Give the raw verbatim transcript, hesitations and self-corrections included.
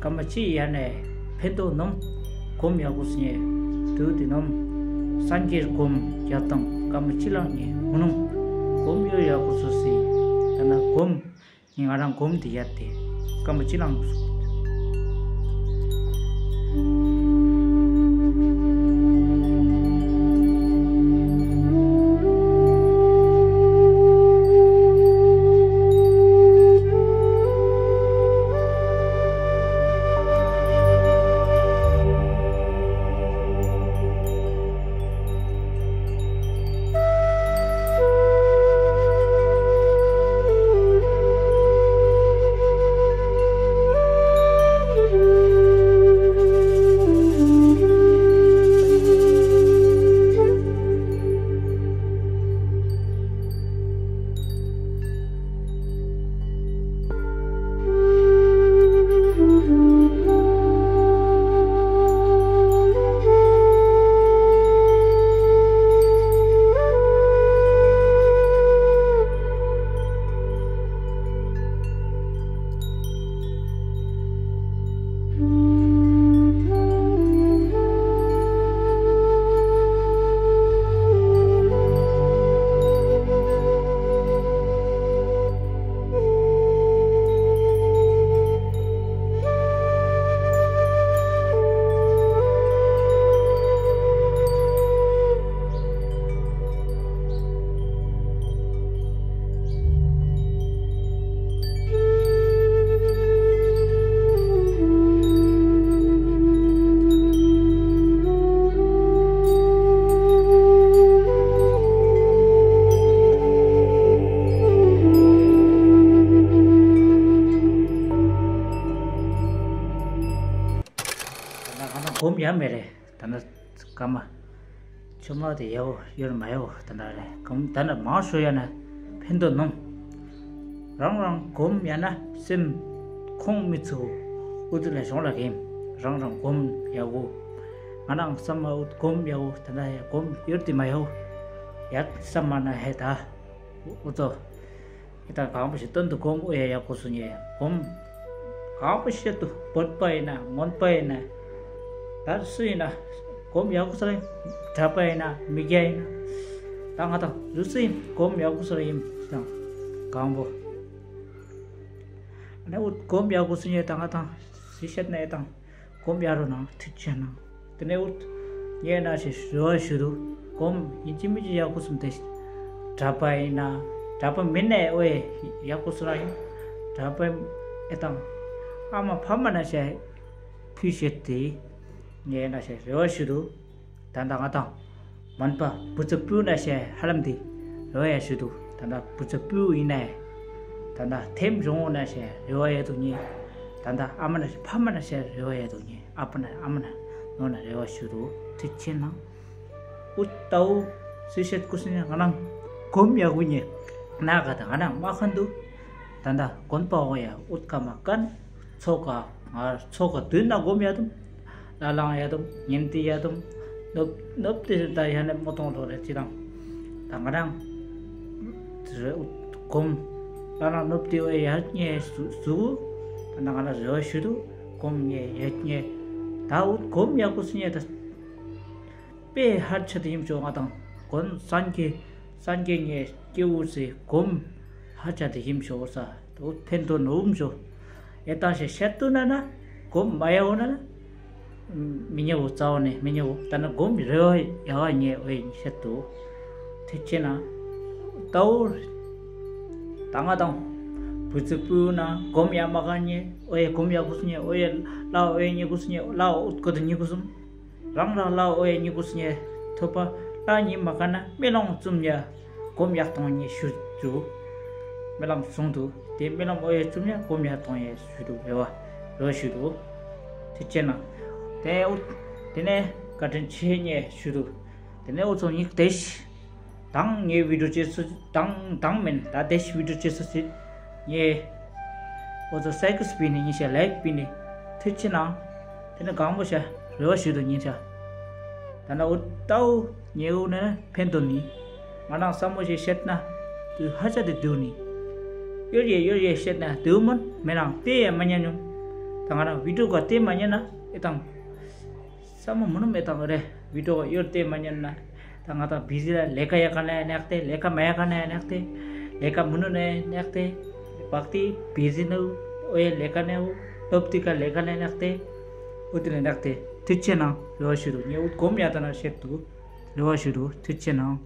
ཀ་མ་ཅི་ཡ་ནེ་ཕན་ཐོགས་ནོམ་གོམ་ཡ་གུས་ནེ་དུ་དི་ནོམ་སངས་རྒྱས་གོམ་ཡ་ཏང་ཀ་མ་ཅི་ལང་ནེ་ཧུ་ནོམ་གོམ་ཡོད་ཡ་གུས་སི་ཏ་ན་གོམ་ནི་ང་རང་གོམ་དི་ཡ་ཏེ་ཀ་མ་ཅི་ལང་གུས། ཏ་ན་ཀ་མ་གོམ་ཡ་མེ་རེ། ཏ་ན་ཀ་མ་ཅོ་མ་ཏེ་ཡ་ཝ་ཡོར་མ་ཡ་ཝ་ཏ་ན་རེ། ཀ་མ་ཏ་ན་མང་ཤོས་ཡ་ན་ཕན་ཐོགས་ནོམ། རང་རང་གོམ་ཡ་ན་སེམས་ཁོང་མི་ཚུགས། འུ་ཏུ་ལ་ཤོང་ལ་གེམ་རང་རང་གོམ་ཡ་གུ། ང་ནང་སམ་མ་འུ་གོམ་ཡ་གུ་ཏ་ན་ཡ་གོམ་ཡོར་ཏེ་མ་ཡ་ཝ། ཡ་སམ་མ་ན་ཧེ་ཏ་འུ་ཏོ། ཨི་ཏ་གང་པོ་ཞིག་དོན་དུ་གོམ་ཨོ་ཡ་ཡ་གུས་ནེ་གོམ་གང་པོ་ཞིག་དུ་བོད་པ་ཨིན་ན་མོན་པ་ཨིན་ན་ད་སུ་ཨིན་ན་གོམ་ཡ་གུས་ར་ཨིན། གྲྭ་པ་ཨིན་ན་མི་སྐྱ་ཨིན་ན་ད་ང་དང་ལུས་ཨིན་གོམ་ཡ་གུས་ར་ཨིན་ཏང་གང་པོ་ཨ་ནེ་འུ་གོམ་ཡ་གུས་ནེ་ད་ང་དང་སི་ཤད་ནེ་ཨེ་ཏང་། གོམ་ཡ་རོ་ནང་ཐུགས་ཆེ་ནང་། དེ་ནས་འུད་ཉེ་ན་ཞེས་རེ་བ་ཞུ་དུ། གོམ་ཡིན་གཅིག་མིན་གཅིག་ཡ་གུས་སམ་དེ། གྲྭ་པ་ཡིན་ན་གྲྭ་པ་མིན་ནའི་འོ་ཡ་གུས་རང་ཡིན། གྲྭ་པ་ཨེ་དང་ཨ་མ་ཕ་མ་ན་ཞེས་ཕུལ་ཤེས་ཏེ། ཉེ་ན་ཞེས་རེ་བ་ཞུ་དུ། ད་ལྟ་ང་དང་མོན་པ་བུ་ཚ་བུ་ན་ཞེས་ཧ་ལམ་དེ་རེ་བ་ཡ་ཞུ་དུ། ད་ལྟ་བུ་ཚ་བུ་ཡིན་ནའི་ད་ལྟ་ཐེམ་རོང་ན་ཞེས་རེ་བ་ཡ་དུ་ཉེ། ད་ལྟ་ཨ་མ་ན་ཕ་མ་ན་ཞེས་རེ་བ་ཡ་དུ་ཉེ། ཨ་པ་ན་ཨ་མ་ན་ནོ་ན་རེ་བ་ཞུ་དུ། ཐུགས་ཆེ་ན། འུད་ཏའུ་སི་ཤེད་གུས་ནེ་ང་ནང་གོམ་ཡ་གུས་ཉེ་ན་ག་ད་ང་ནང་མ་ཁན་དུ། ད་ལྟ་གོན་པ་འོ་ཡ་འུད་ཀ་མ་ཀན་ཚོ་ཀ་ང་ཚོ་ཀ་དུན་ན་གོམ་ཡ་དུམ། ལ་ལང་ཡ་དུམ་ཉན་ཏི་ཡ་དུམ། ནོབ་ནོབ་ཏི་ད་ཡ་ནེ་མོ་ཏོང་ལོ་རེ་ཅི་དང་། ད་ང་རང་གོམ་ལ་ལང་ནོབ་ཏི་འོ་ཡ་ཉེ་སུ་སུ། ད་ང་རང་རེ་བ་ཞུ་དུ་གོམ་ཉེ་ཡ་ཉེ། ད་འུད་གོམ་ཡ་གུས་ཉེ་ད། དཔེ་ཧར་ཆ་དེ་ཧིམ་ཤོ་ང་དང་གོན་སངས་རྒྱས་སངས་རྒྱས་ཉེ་སྐྱེ་བོ་སི་གོམ་ཧར་ཆ་དེ་ཧིམ་ཤོ་ས་དོ་ཕན་ཐོགས་ནོམ་ཤོ། ཨེ་ཏང་ཞེས་བཤད་དུ་ན་ན་གོམ་མ་ཡ་འོ་ན་ན་མི་ཉེ་བོ་རྩ་བ་ནས་མི་ཉེ་བོ། ད་ན་གོམ་རེ་བ་ཡ་བ་ཉེ་འོ་ཡ་བཤད་དུ། ཐུགས་ཆེ་ན། ཏའུ་ད་ང་དང་བུ་ཚ་བུ་ན་གོམ་ཡ་མ་ཁན་ཉེ་འོ་ཡ་གོམ་ཡ་གུས་ཉེ་འོ་ཡ་ལ་འོ་ཡ་ཉེ་གུས་ཉེ་ལ་འུད་ཀོ་དུ་ཉེ་གུས་སམ། རང་རང་ལ་འོ་ཡ་ཉེ་གུས་ཉེ་ཐོབ་པ་ལ་ཉེ་མ་ཁན་ན་མེ་ལོང་བཙུམ་ཉེ་གོམ་ཡ་ཏོང་ཉེ་ཞུ་དུ། མེ་ལོང་སོང་དུ་དེ་མེ་ལོང་འོ་ཡ་བཙུམ་ཉེ་གོམ་ཡ་ཏོང་ཉེ་ཞུ་དུ་རེ་བ་རེ་བ་ཞུ་དུ། ཐུགས་ཆེ་ན། དེ་འུད་དེ་ནས་བཀའ་དྲིན་ཆེ་ཉེ་ཞུ་དུ། དེ་ནས་འུ་ཚོ་ཉིག་དེ་ཤི། དང་ངའི་བི་ཌིའོ་ཅེ་སུ་དང་དང་མེན་ད་དེ་ཤི་བི་ཌིའོ་ཅེ་སུ་སི་ངའི་འོ་ཚོ་སའི་ཀུས་པི་ནི་ཉི་ཤ་ལེག་པི་ནི་ཐུགས་ཆེ་ན། དེ་ནི་གང་པོ་ཤ་རེ་བ་ཞུ་དུ་ཉིན་ཤ། ད་ན་འུ་ཏའུ་ཉེ་འུ་ནི་ཕན་ཐོགས་ནི། ང་ནང་སམ་མོ་ཞིག་བཤད་ན་དུ་ཧ་ཅ་དེ་དུ་ནི། ཡོད་ཡེ་ཡོད་ཡེ་བཤད་ན་དུ་མོན་མེ་ནང་དེ་ཡེ་མ་ཉན་ཉུང་། Tangana video ga te manyana etang. Sama munum etang re video ga yor te manyana. Tangata busy la leka ya kana nekte, leka maya kana nekte, leka munu ne nekte. Bakti busy no oya leka ne, top tika leka ne nekte. Utine nekte. Tuche na lo shuru. Ni ut kom ya tana shetu. Lo shuru. Tuche na.